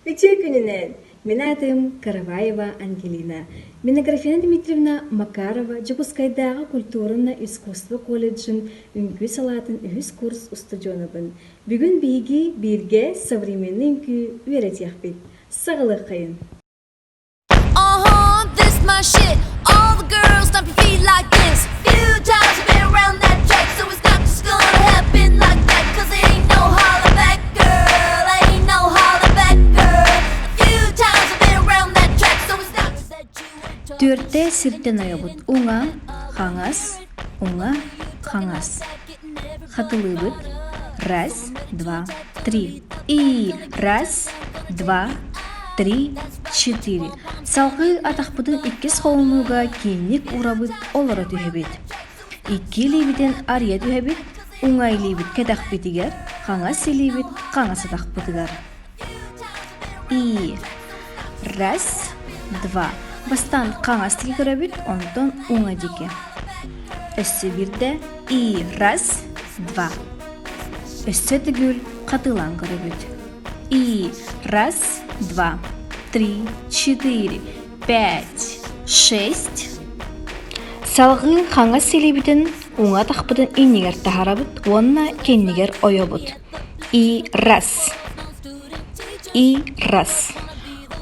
Үтүө күнүнэн! Мин аатым Караваева Ангелина. Мин Аграфена Дмитриевна Макарова Дьокуускайдааҕы культура искусство колледжын үҥкүү салаатын үһүс курс устудьуонабын. Бүгүн биһиги бииргэ современный үҥкүү үөрэтиэхпит. Саҕалыаххайын! Uh-huh, this my shit. All the girls stomp your feet like this. Few times you've been around that track, so it's not just gonna happen like that. 'Cause it ain't no holler back, girl. Ain't no holler back, girl. A few times I've been around that track, so it's not just that you were talking Түөртэ сиртэн ойобут уҥа, хаҥас, уҥа, хаҥас. Хатылыыбыт. Раз, два, три. И раз, два, три, четыре. Салгыы атахпытын иккис холонууга киэҥник уурабыт, олоро түһэбит. Икки илиибитин арыйа түһэбит, уҥа илиибит кэтэхпитигэр, хаҥас илиибит хаҥас атахпытыгар. И раз, два. Бастаан хаҥас диэки көрөбүт, онтон уҥа диэки. Өссө биирдэ и раз, два. Өссө төгүл хатылаан көрөбүт. И раз, два, три, четыре, пять, шесть. Салгыы хаҥас илиибитин уҥа атахпытын иннигэр таһаарабыт уонна кэннигэр ойобут. И раз. И раз.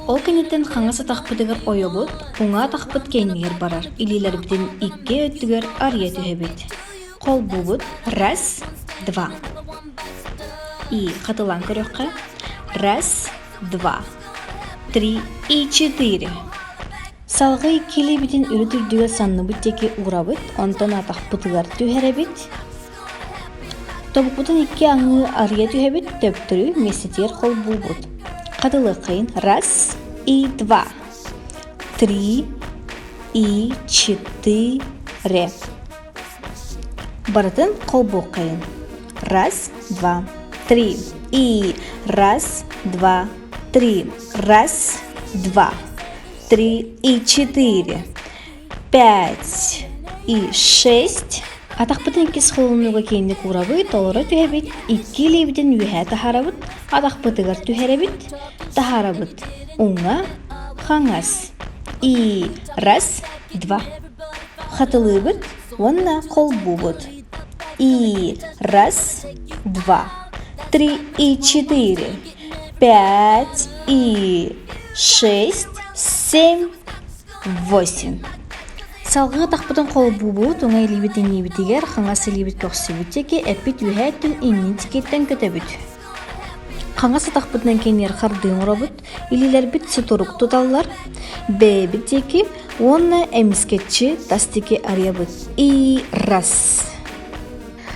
Ол кэнниттэн хаҥас атахпытыгар ойобут, уҥа атахпыт кэннигэр барар, илиилэрбитин икки өттүгэр арыйа түһэбит. Холбуубут раз, два. И хатылаан көрүөххэ. Раз, два, три и четыре. Салгыы икки илиибитин үрүт үрдүгэр санныбыт диэки уурабыт, онтон атахпытыгар түһэрэбит. Тобукпутун икки аҥыы арыйа түһэбит, төптөрү миэстэтигэр холбуубут. Хатылыаххайын раз и два, три и четыре. Барытын холбуоххайын. Раз, два, три. И раз, два, три. Раз, два, три и четыре. Пять и шесть. Атахпытын иккис холуннууга киэҥник уурабыт, толоро түһэбит, икки илиибитин үөһээ таһаарабыт, атахпытыгар түһэрэбит, таһаарабыт. Уҥа, хаҥас. И раз, два. Хатылыыбыт уонна холбуубут. И раз, два, три и четыре, пять и шесть, семь, восемь. Салгыы атахпытын холбуубут, уҥа илиибит иҥиибитигэр, хаҥас илиибит көхсүбүт диэки, эппит үөһээ өттүн иннин диэкиттэн көтөбүт. Хаҥас атахпытынан кэҥиир хардыы оҥоробут, илиилэрбит сутурук туталлар, бэйэбит диэки уонна эмискэччи тас диэки арыйабыт. И раз.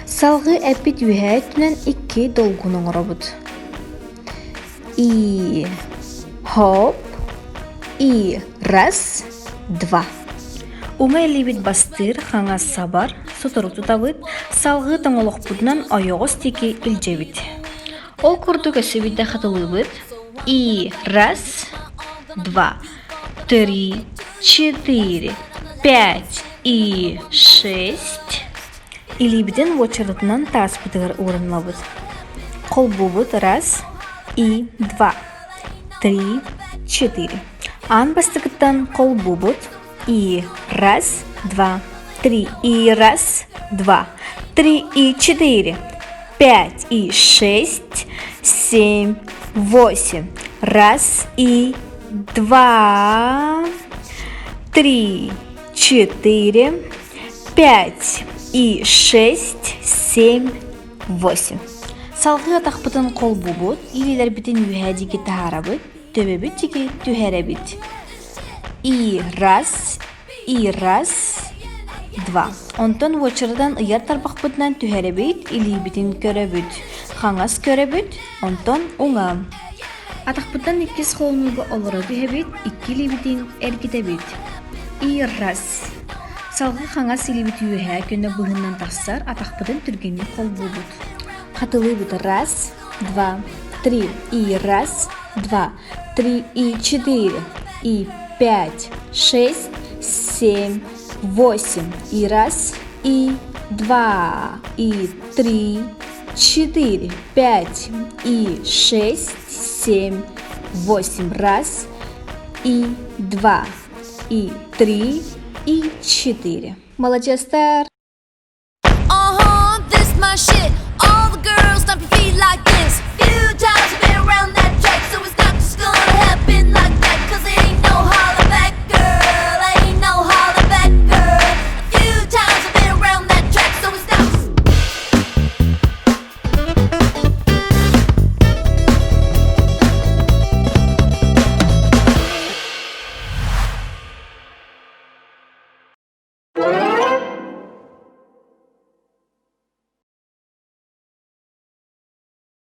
Салгыы эппит үөһээ өттүнэн икки долгун оҥоробут. И хоп, и раз, два. Уҥа илиибит бастыыр, хаҥас сабар, сотору тутабыт, салгыы тоҥолохпутунан ойоҕос диэки илдьэбит. Ол курдук өссө биирдэ хатылыыбыт. И раз, два, три, четыре, пять и шесть. Илиибитин уочаратынан тааспытыгар ууруннабыт. Холбуубут раз и два, три, четыре. Аан бастакыттан холбуубут и раз, два, три и раз, два, три и четыре, пять и шесть, семь, восемь. Раз и два, три, четыре, пять и шесть, семь, восемь. Салгыы атахпытын холбуубут, илиилэрбитин үөһээ диэки таһаарабыт, төбөбүт диэки түһэрэбит. И раз, и раз, два. Онтон уочаратан ыйар тарбахпытынан түһэрэбит, илиибитин көрөбүт. Хаҥас көрөбүт, онтон уҥа. Атахпытынан иккис холонууга олоро түһэбит, икки илиибитин эргитэбит. И раз. Салгыы хаҥас илиибит үөһээ көнө быһынан тахсар, атахпытын түргэнник холбуубут. Хатылыыбыт раз, два, три и раз, два, три и четыре, и пять, шесть, семь, восемь, и раз, и два, и три, четыре, пять, и шесть, семь, 8. Раз и два, и три, и четыре. Маладьыастар!